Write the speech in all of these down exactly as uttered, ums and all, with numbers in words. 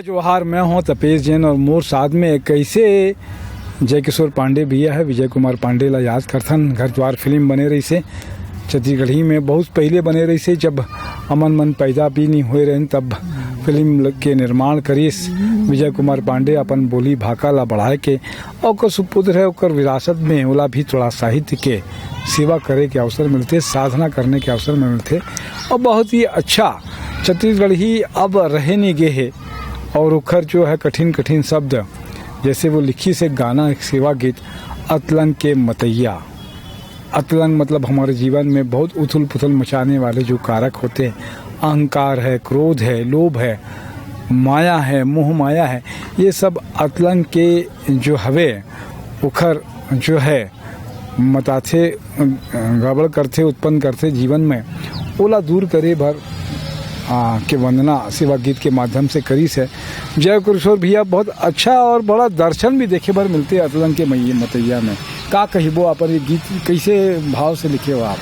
जोहार, मैं हूं तपेश जैन और मोर साथ में कइसे जय किशोर पांडे भैया हे, विजय कुमार पांडे ला याद करथन। घर द्वार फिल्म बने रहिसे छत्तीसगढ़ी में, बहुत पहिले बने रहिसे, जब हमन मन पैदा भी नहीं होए रहेन तब फिल्म ल-, के निर्माण करिस विजय कुमार पांडे अपन बोली भाखा ला बढ़ाए के। और ओकर सुपुत्र हे, ओकर विरासत में ओला भी थोड़ा साहित्य के सेवा करे के अवसर मिलथे, साधना करने के अवसर में मिलथे। और बहुत ही अच्छा छत्तीसगढ़ी अब रहे नहीं गे हे और ओखर जो है कठिन कठिन शब्द, जैसे वो लिखिस एक गाना, एक सेवा गीत, अतलंग के मतैया। अतलंग मतलब हमारे जीवन में बहुत उथल पुथल मचाने वाले जो कारक होते हैं, अहंकार है, क्रोध है, लोभ है, माया है, मोह माया है, ये सब अतलंग के जो हवे ओखर जो है मताथे, गड़बड़ करथे, उत्पन्न करथे जीवन में, ओला दूर करे बर आ, के वंदना सेवा गीत के माध्यम से करिस हे। जय किशोर भैया, बहुत अच्छा और बड़ा दर्शन भी देखे बर मिलथे अतलंग के मैया मतैया में। का कहिबो, अपन ये गीत कैसे भाव से लिखे हो आप?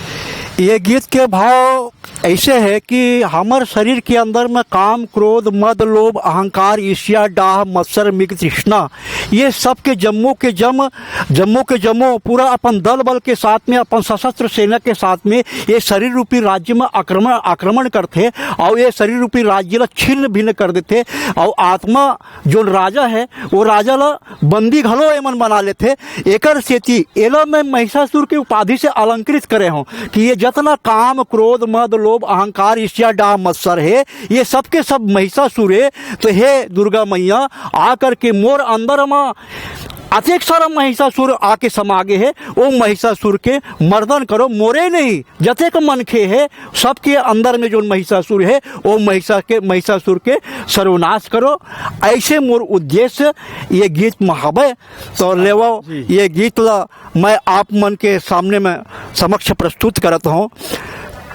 ये गीत के भाव ऐसे है कि हमर शरीर के अंदर में काम, क्रोध, मद, लोभ, अहंकार, ईर्ष्या, डाह, मत्सर, मृग, तृष्णा, ये सब के जम्मो के जम, जम्मो के जम्मो पूरा अपन दल बल के साथ में, अपन सशस्त्र सेना के साथ में ये शरीर रूपी राज्य में आक्रमण, आक्रमण करथे और ये शरीर रूपी राज्य ला छिन्न भिन्न कर देथे। और आत्मा जो राजा है, वो राजा ला बंदी घलो एमन बना लेथे। एकर सेती एला मैं महिषासुर के उपाधि से अलंकृत करे हूँ कि ये जतना काम, क्रोध, मद, लोभ, अहंकार, ईर्ष्या, डाह, मत्सर है, ये सबके सब महिषासुर है। तो हे दुर्गा मैया, आ करके मोर अंदर म अतेक सारा महिषासुर आके समा गे हे, ओ महिषासुर के मर्दन करो, मोरे नहीं, जतेक मनखे हे, सबके अंदर में जोन महिषासुर हे, ओ महिषा के, महिषासुर के सर्वनाश करो। ऐसे मोर उद्देश्य ये गीत म हवय। तो लेवो, जी। ये गीत ला मैं आप मन के सामने में समक्ष प्रस्तुत करत हूँ।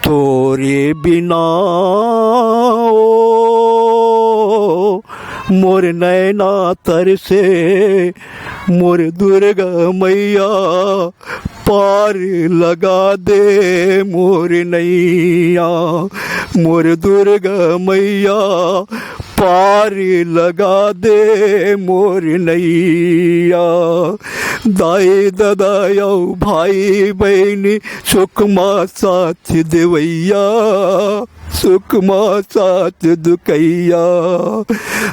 तोरे बिना ओ मोर नैना तरसे, मोर दुर्गा मैया, पार लगा दे मोर नैया, मोर दुर्गा मैया, पार लगा दे मोर नैया। दाई ददा अउ भाई बहिनी, सुख मा साथ देवैया, सुख मा साथ दुखैया।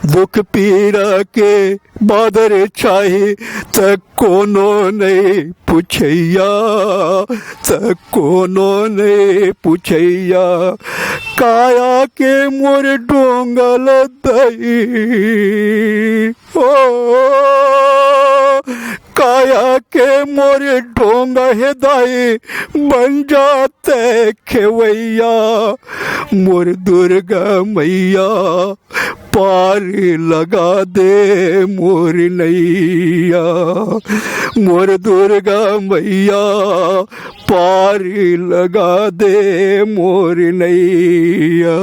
दुख पीरा के बादर छाही, त कोनो नहीं पुछैया, त कोनो नहीं पुछैया। काया के मोर डोंगल दई, ओ, काया के मोर डोंग हे दाई, बन जाते खेवैया, मोर दुर्गा मैया, पार लगा दे मोर नैया, मोर दुर्गा मैया, पार लगा दे मोर नैया।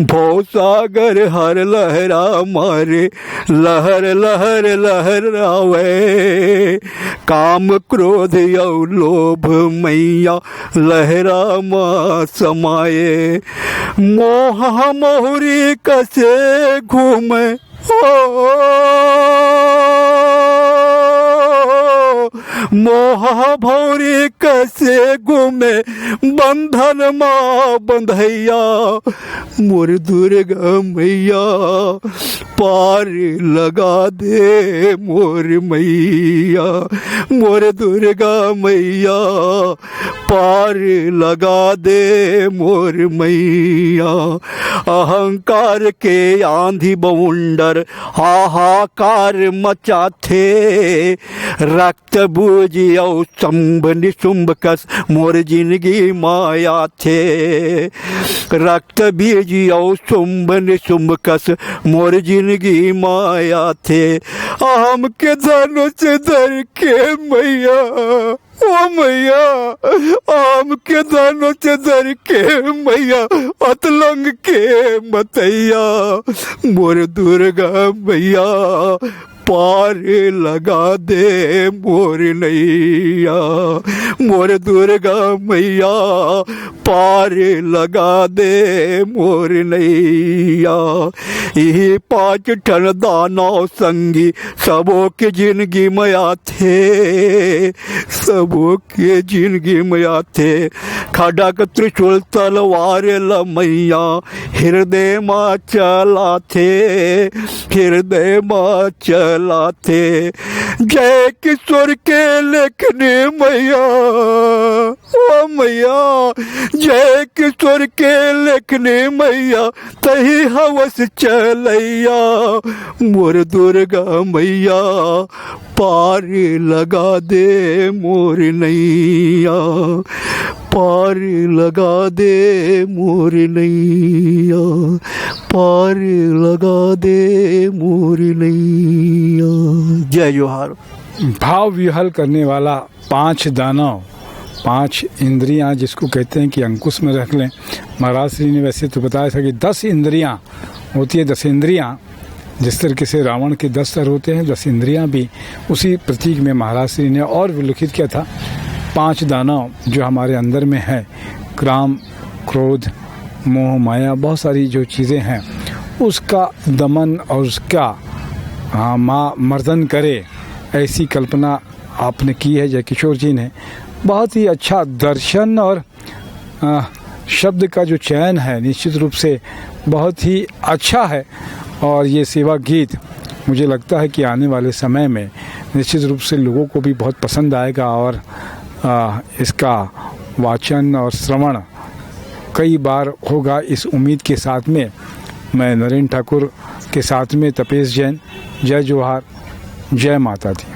भवसागर हर लहरा मारे, लहर लहर लहरावे। काम क्रोध अउ लोभ मैया, लहरा मा समाए। मोह महुरी कसे घूमे, ओ, मोह भौरी कसे घूमे, बंधन मा बंधैया, मोर दुर्गा मैया, पार लगा दे मोर मैया, मोर दुर्गा मैया, पार लगा दे मोर मैया। अहंकार के आंधी बवंडर हाहाकार मचाथे, रक्त बीज अउ शुंभ निशुंभ कस मोर जिनगी माया थे। रक्त बीज अउ शुंभ निशुंभ कस मोर जिनगी माया थे। अहम के धनुष धर के मैया, ओ मैया, अहम के धनुष धर के मैया, अतलंग के मतैया, मोर दुर्गा मैया, पार लगा दे मोर नैया, मोर दुर्गा मैया, पार लगा दे मोर नैया। इही पाँच ठन दानव संगी सबो के जिनगी में आथे, सबो के जिनगी में आथे। खड़क त्रिशूल तलवार ल मैया हृदय मा चलाथे, हृदय मा चलाथे। जय किशोर के लेखनी मैया, ओ मैया, जय किशोर के लेखनी मैया, तही हवस चलैया, मोर दुर्गा मैया, पार लगा दे मोर नैया, पार लगा दे मोर नैया, पार लगा दे मोर नैया। जय जोहार। भाव विहल करने वाला पांच दानव, पांच इंद्रियां जिसको कहते हैं कि अंकुश में रख लें। महाराज श्री ने वैसे तो बताया था कि दस इंद्रियां होती है, दस इंद्रियां, जिस तरीके से रावण के दस सर होते हैं, दस इंद्रियां भी उसी प्रतीक में महाराज श्री ने और विलिखित किया था। पांच दानव जो हमारे अंदर में है, काम, क्रोध, मोह, माया, बहुत सारी जो चीज़ें हैं, उसका दमन और उसका, हाँ, माँ मर्दन करे, ऐसी कल्पना आपने की है जय किशोर जी ने। बहुत ही अच्छा दर्शन और, अ, शब्द का जो चयन है निश्चित रूप से बहुत ही अच्छा है। और ये सेवा गीत मुझे लगता है कि आने वाले समय में निश्चित रूप से लोगों को भी बहुत पसंद आएगा और, अ, इसका वाचन और श्रवण कई बार होगा, इस उम्मीद के साथ में मैं नरेंद्र ठाकुर के साथ में तपेश जैन, जय जोहार, जय माता दी।